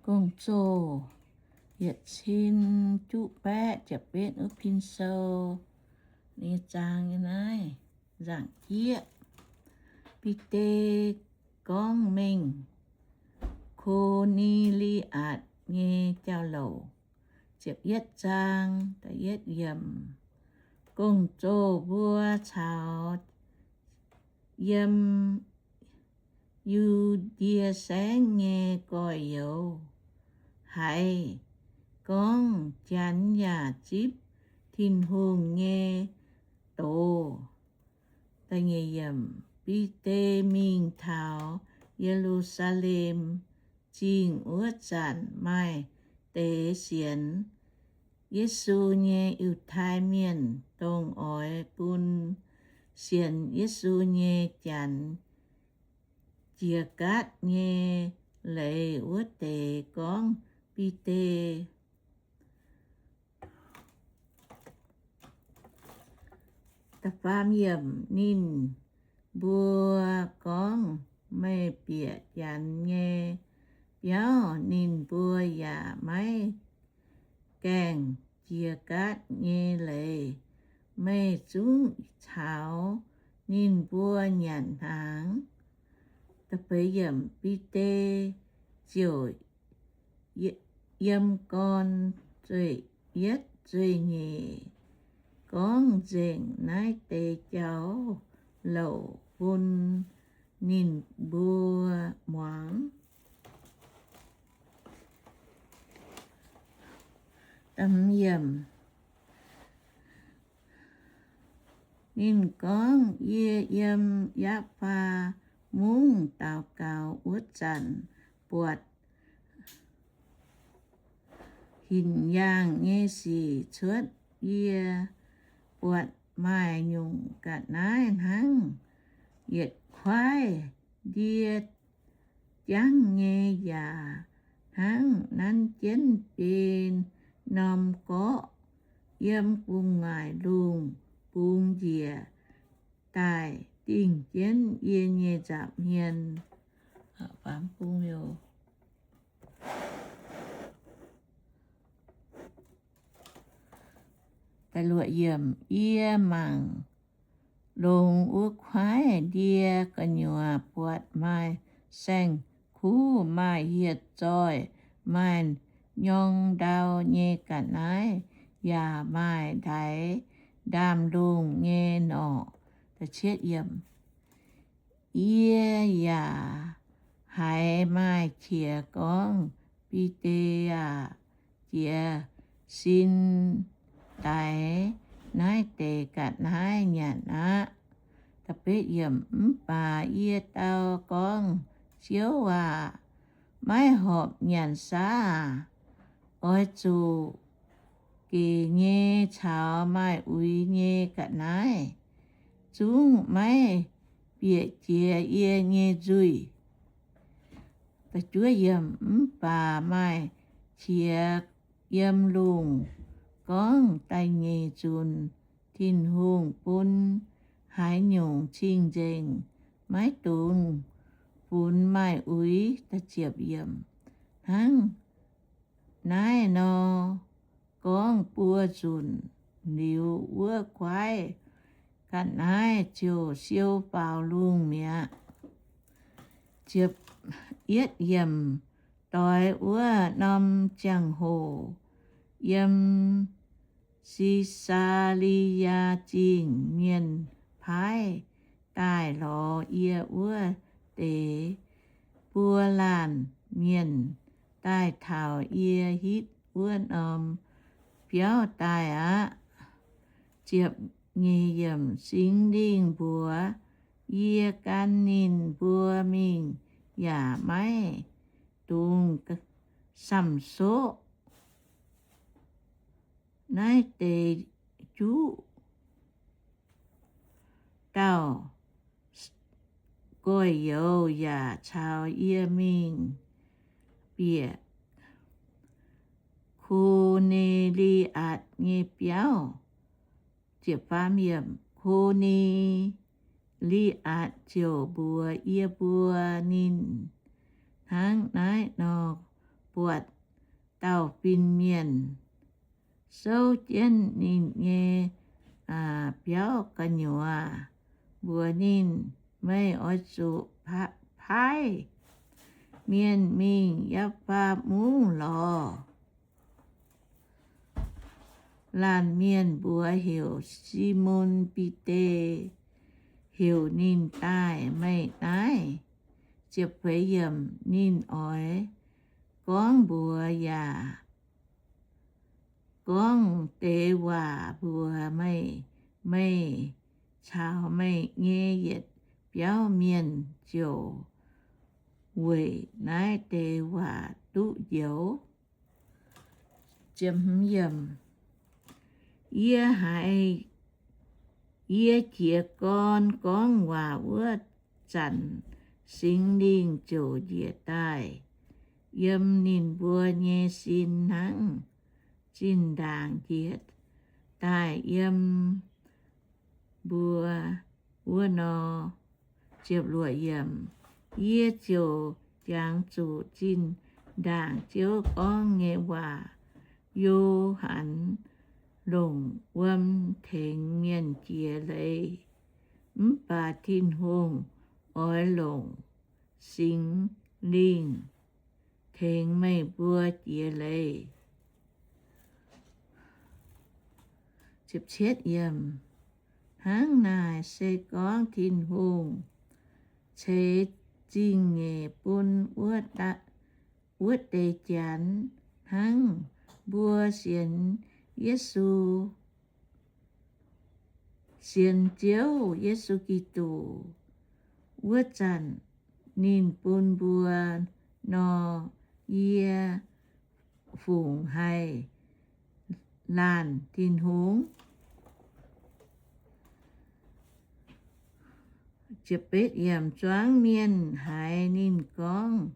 Gong-Zoh yietc cin juqv baeqv ziepc betv wuov pin sou nyei zaang nyei naaiv nzaangc jieqv. Bide gorngv mengh Ko^ni^li^atc nyei jauv-louc. Ziepc yietv zaang, da'yietv yiemc. Gong-zoh mbuo caux yiem Yu^ndie Saengv nyei gorx-youz haiz gorngv Janx yaac zipv Tin-Hungh nyei doz. Bide mingh taux Ye^lu^saa^lem Zingh wuov zanc, maaih deix sienx Yesu nyei Yiutai Mienh, dongh oix bun sienx Yesu nyei Janx jiex gaatv nyei leiz wuov deix gorngv Bide. Da'faam yiemc. Ninh mbuo gorngv, Meih bieqc Janx nyei biauv, ninh mbuo yaac maiv gaengh jiex gaatv nyei leiz. Meih zungv caux ninh mbuo nyanc hnaangx. Bide ziouc yiem gorn yietv zueih nyeic gorngv nzengc naaiv deix jauv-louc bun ninh mbuo muangx. Ninh gorngv, Yie yiem Yapv^faa Mungv daux gaux wuov zanc, buatc hinc yaangh nyei sic cuotv. Yie buatc maaih nyungc ga'naaiv hnangv yietc kuaaiv ndie jangv nyei, yaac hnangv nanv jienv biei norm gorqv yiem gu'nguaaic lungh bungx njiec daaih dingh jienv yie nyei nza'hmien. Yie mangc longx wuov kuaaiv ndie gu'nyuoz buatc maaih saeng-kuv, maaih hieh zoih, maaih nyorng ndau nyei ga'naaiv, yaac maaih ndaix ndaamv-lungh nyei norqc. Yie yaac haiz maaih qiex gorngv, Bide aah! Jiez sin daix naaiv deix ga'naaiv nyanc aqv. Mv baac yie dau gorngv, Ziouv aac, maiv horpc nyanc saav aac. Oix zuqc gec nyei caux maaih uix nyei ga'naaiv zungv maiv bieqc jiex yie nyei nzuih. Mv baac maaih qiex yiem lungh gorngv, Da'nyeic nzunc Tin-Hungh bun haaix nyungc cing-nzengc, maiv dungx funx maaih uix. Hnangv naaiv nor gorngv buo nzunc liuz, wuov kuaaiv ga'naaiv ziouc siou faaux lungh mi'aqv. Doix wuov norm ziangh hoc yiem Si^saa^li^yaa Zingh mienh paaiv daaih lorz yie wuov deix buo laanh mienh daaih taux yie hitv wuov norm biauv daaih aqv. Singx Lingh mbuox yie gan ninh mbuo mingh yaac maiv dungx samh soqv. Naaiv deix juqv dauh gorx-youz yaac caux yie mingh bieqc Ko^ne^li^atc nyei biauv. Ko^ne^li^atc ziouc mbuox yie mbuo, Ninh hnangv naaiv nor buatc dauh fin-mienh souv jienv ninh nyei biauv gu'nyuoz mbuox ninh, Meih oix zuqc paaiv mienh mingh Yapv^faa Mungv lorz laanh mienh, mbuox heuc Simon Bide, heuc ninh daaih meih naaiv. Ninh oix gorngv mbuox yaac gorngv deix waac mbuox meih. Meih caux meih nyei yietc biauv mienh ziouc weic naaiv deix waac duqv njoux. Yie haiz, yie jiez gorn gorngv waac wuov zanc, Singx Lingh ziouc njiec daaih yiem ninh mbuo nyei sin hnangv zinh ndaangc njiec daaih yiem mbuo wuov nor. Yie ziouc jangx zuqc zinh ndaangc Ziouv gorngv nyei waac. Yo^han longc wuom tengx mienh jiex leiz, mv baac Tin-Hungh oix longc Singx Lingh tengx meih mbuo jiex leiz. Hnangv naaic se gorngv Tin-Hungh ceix zingh nyeic bun wuov deix janx hnangv mbuo sienx Yesu, sienx Ziouv Yesu Giduc wuov zanc, ninh bun mbuo nor. Yie fungc haih laanh Tin-Hungh? Zuangx mienh haiz ninh gorngv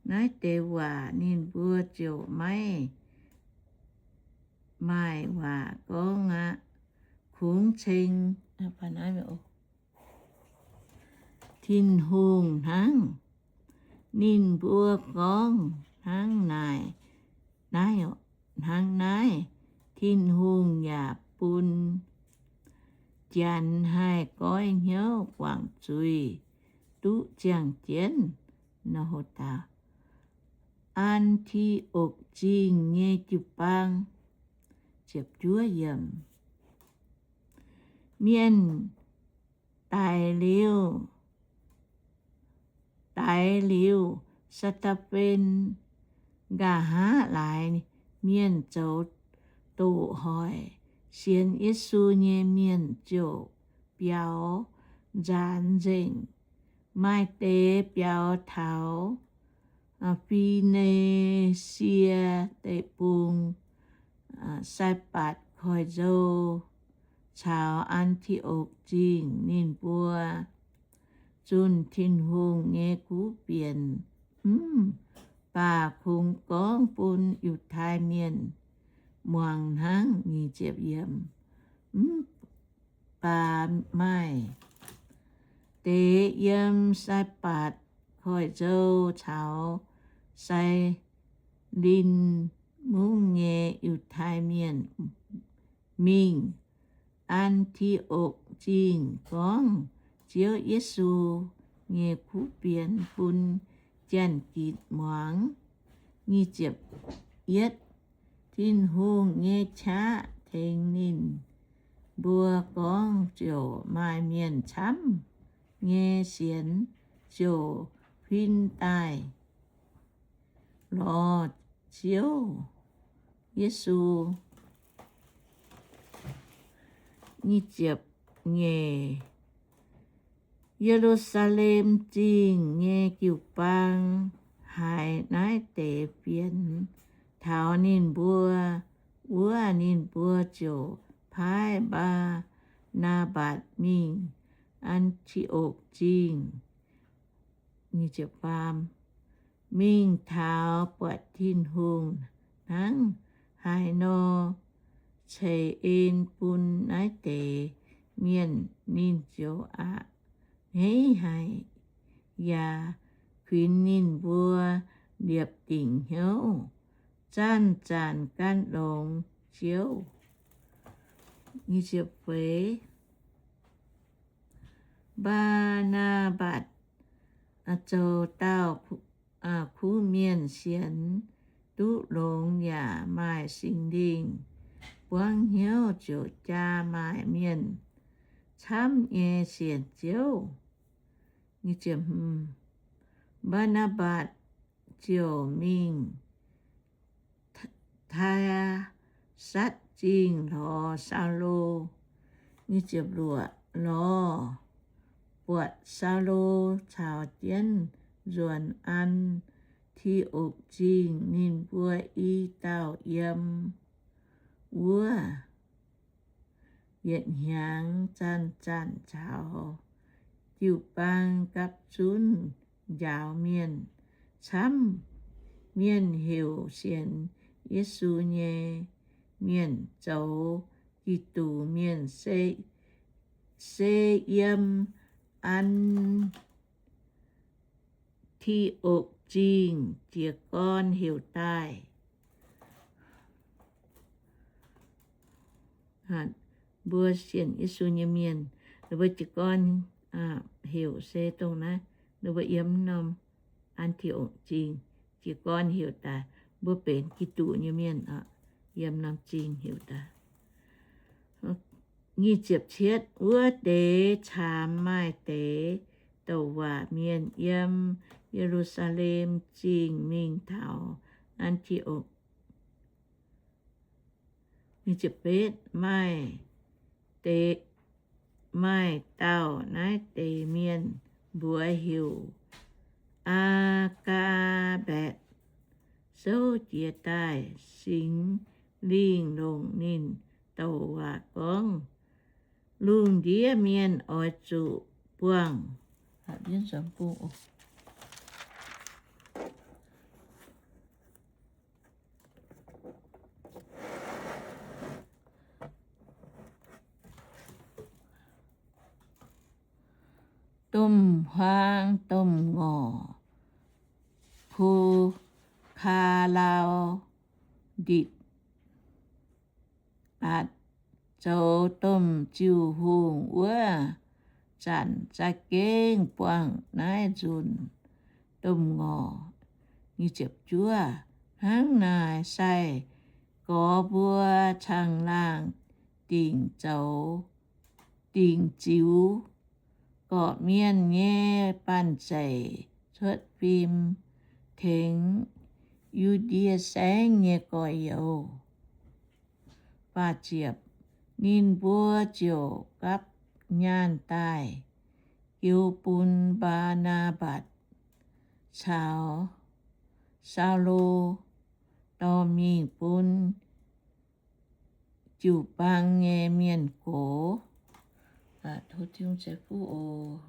naaiv deix waac, ninh mbuo ziouc maiv maaih waac gorngv aqv. Kungx ceng Tin-Hungh hnangv. Ninh mbuo gorngv hnangv naaiv, hnangv naaiv, Tin-Hungh yaac bun janx haih goiv hnyouv guangc zuiz duqv ziangh jienv. An^ti^okc Zingh nyei jiu-baang. Mienh daix liuz, daix liuz Saa^te^fen, nqa'haav laaix mienh zoux doqc hoic. Sienx Yesu nyei mienh ziouc biaux nzaanx nzengc. Maaih deix biaux taux Fi^ni^sie Deic-Bung, Saibatc Koiv-Nzou caux An^ti^okc Zingh. Ninh mbuo zunh Tin-Hungh nyei kuv fienx, mv baac kungx gorngv bun Yiutai Mienh muangx hnangv. Mv baac maaih deix yiem Saibatc Koiv-Nzou caux Sailin Mungv nyei Yiutai Mienh mingh An^ti^okc Zingh gorngv Ziouv Yesu nyei kuv fienx bun Janx-Gitc muangx. Tin-Hungh nyei qaqv tengx ninh mbuo gorngv ziouc maaih mienh camv nyei sienx ziouc huin daaih lorz Ziouv Yesu. Ye^lu^saa^lem Zingh nyei jiu-baang haiz naaiv deix fienx taux ninh mbuo wuov, ninh mbuo ziouc paaiv Mbaa^naa^mbatc mingh An^ti^okc Zingh, mingh taux buatc Tin-Hungh hnangv haaix nor ceix en bun naaiv deix mienh, ninh ziouc a'hneiv haic yaac kuinx ninh mbuo liepc dingc hnyouv, zanc-zanc gan longx Ziouv. Mbaa^naa^mbatc zoux dauh kuv mienh sienx, duqv longx yaac maaih Singx Lingh buangv hnyouv, ziouc jaa maaih mienh camv nyei sienx Ziouv. Mbaa^naa^mbatc ziouc mingh Taa^satv Zingh lorz Saulo. Lorz buatc Saulo caux jienv nzuonx An^ti^okc Zingh. Ninh mbuo i dauh yiem wuov yietc hnyangx zanc-zanc caux jiu-baang gapv zunv njaaux mienh. Camv mienh heuc sienx Yesu nyei mienh zoux Giduc mienh se yiem An^ti^okc Zingh jiez gorn heuc daaih. Mbuo sienx Yesu nyei mienh, ninh mbuo jiez gorn heuc se dongh naaiv, ninh mbuo yiem norm An^ti^okc Zingh jiez gorn heuc daaih. Mbuo benx Giduc nyei mienh oc, yiem norm zingh heuc daaih. Nyic ziepc cietv, wuov deix caamx maaih deix douc waac mienh yiem Ye^lu^saa^lem Zingh mingh taux An^ti^okc. Maaih, maaih dauh naaiv deix mienh mbuox heuc Aa^gaa^mbaetc, souv jiez daaih, Singx Lingh longc ninh douc waac gorngv, lungh ndiev mienh oix zuqc buangh domh huaang domh ngorc, Ku^kaa^lau^nditc, atc zoux domh jiu-hungh wuov zanc za'gengh buangh naaiv nzunc domh ngorc. Hnangv naaic sai-gorx mbuo caangh laangh dingc zoux, dingc ziux gorqv-mienh nyei banh zeic cuotv fim tengx Yu^ndie Saengv nyei gorx-youz. Ninh mbuo ziouc gapv nyaanh daaih jiu bun Mbaa^naa^mbatc caux Saulo dorh mingh bun jiu-baang nyei mienh gox. Tov Tin-Hungh ceix fuqv oc.